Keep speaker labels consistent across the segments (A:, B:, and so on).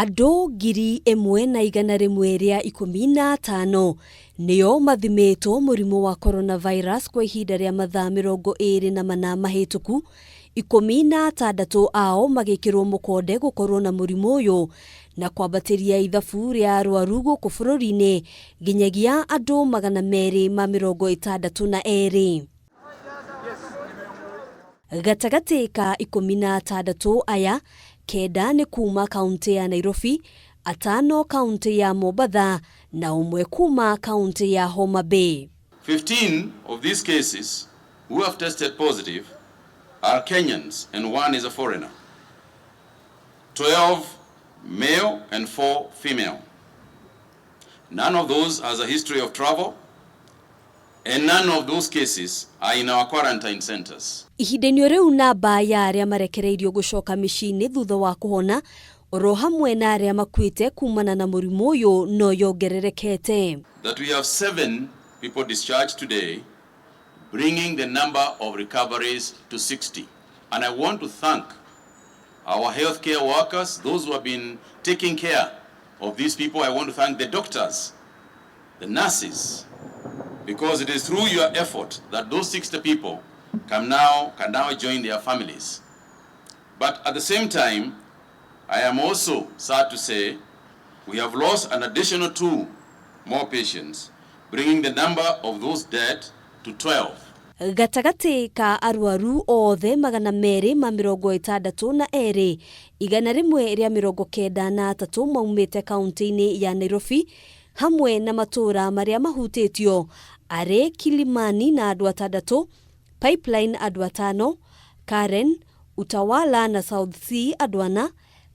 A: Andũ 1,115 nĩo mathimĩtwo mũrimũ wa coronavirus kwa ihinda rĩa mathaa 24 mahĩtũku, 16 ao magĩkĩrwo mũkonde gũkorwo na mũrimũ ũyũ na kwambatĩria ithabu rĩa arwaru gũkũ bũrũri-inĩ nginyagia andũ 262. Gatagatĩ ka 16 aya, kenda nĩ kuuma kauntĩ ya Nairobi, atano kauntĩ ya Mombatha na ũmwe kuuma kauntĩ ya Homa Bay.
B: 15 of these cases who have tested positive are Kenyans and one is a foreigner. 12 male and 4 female. None of those has a history of travel and none of those cases are in our quarantine centers.
A: Ihinda-inĩ rĩu namba ya arĩa marekereirio gũcoka mĩciĩ-inĩ thutha wa kũhona oro hamwe na arĩa makuĩte kumana na mũrimũ ũyũ no yongererekete.
B: That we have 7 people discharged today, bringing the number of recoveries to 60. And I want to thank our healthcare workers, those who have been taking care of these people. I want to thank the doctors, the nurses, because it is through your effort that those 60 people can now join their families. But at the same time, I am also sad to say we have lost an additional 2 more patients, bringing the number of those dead to 12.
A: Gatagatĩ ka arwaru othe 262, 193 maumĩte kaunti-inĩ ya Nairobi hamwe na matũũra marĩa mahutĩtio arĩ Kilimani na andũ 6, Pipeline andũ 5, Karen, Utawala na South C andũ 4,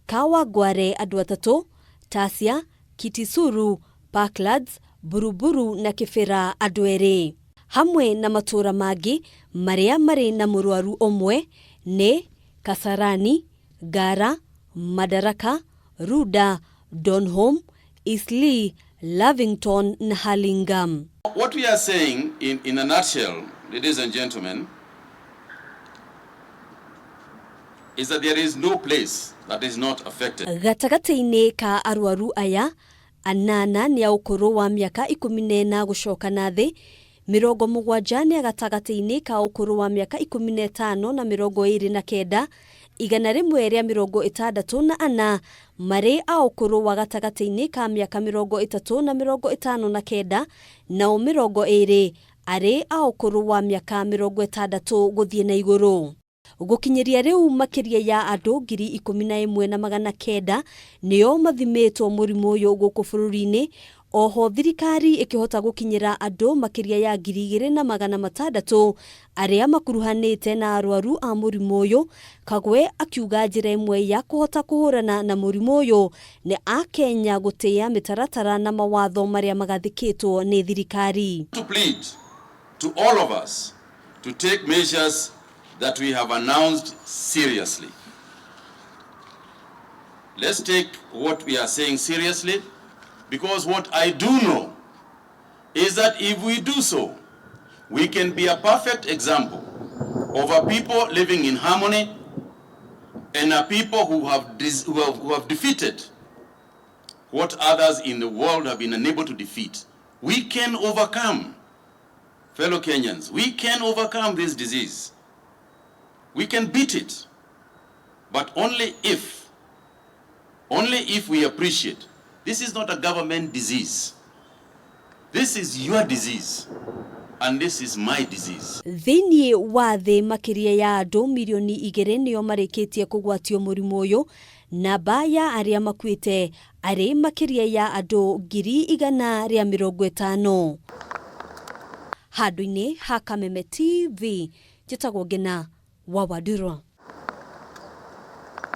A: Kawangware andũ 3, Tasia, Kitisuru, Parklands, Buruburu na Kibera andũ 2. Hamwe na matũũra mangĩ marĩa marĩ na mũrwaru ũmwe nĩ Kasarani, Ngara, Madaraka, Runda, Donholm, Eastleigh, Lavington na Hurlingham.
B: What we are saying in a nutshell, ladies and gentlemen, is that there is no place that is not affected.
A: Gatagatĩ-inĩ ka arwaru aya, 8 nĩ a ũkũrũ wa mĩaka 14 gũcoka na thĩ, 70 nĩ a gatagatĩ-inĩ ka ũkũrũ wa mĩaka 15 na 29, 164 marĩ a ũkũrũ wa gatagatĩ-inĩ ka mĩaka 30 na 59, nao 20 arĩ a ũkũrũ wa mĩaka 60 gũthiĩ na igũrũ. Gũkinyĩria rĩu makĩria ya andũ 11,900 nĩo mathimĩtwo mũrimũ ũyũ gũkũ bũrũri-inĩ. Oho thirikari ĩkĩhota gũkinyĩra andũ makĩria ya 2,600 arĩa makuruhanĩte na arwaru a mũrimũ ũyũ. Kagwe akiuga njĩra ĩmwe ya kũhota kũhũrana na mũrimũ ũyũ nĩ Akenya gũtĩĩa mĩtaratara na mawatho marĩa magathĩkĩtwo nĩ thirikari.
B: To plead to all of us to take measures that we have announced seriously. Let's take what we are saying seriously, because what I do know is that if we do so, we can be a perfect example of a people living in harmony and a people who have defeated what others in the world have been unable to defeat. We can overcome, fellow Kenyans, we can overcome this disease. We can beat it, but only if we appreciate this is not a government disease. This is your disease, and this is my disease.
A: Thĩinĩ wa thĩ makĩria ya andũ milioni 2 nĩo marĩkĩtie kũgwatio mũrimũ ũyũ, namba ya arĩa makuĩte arĩ makĩria ya andũ 150,000. Handũ-inĩ ha Kameme TV, njĩtagwo Ngina wa Wandurwa.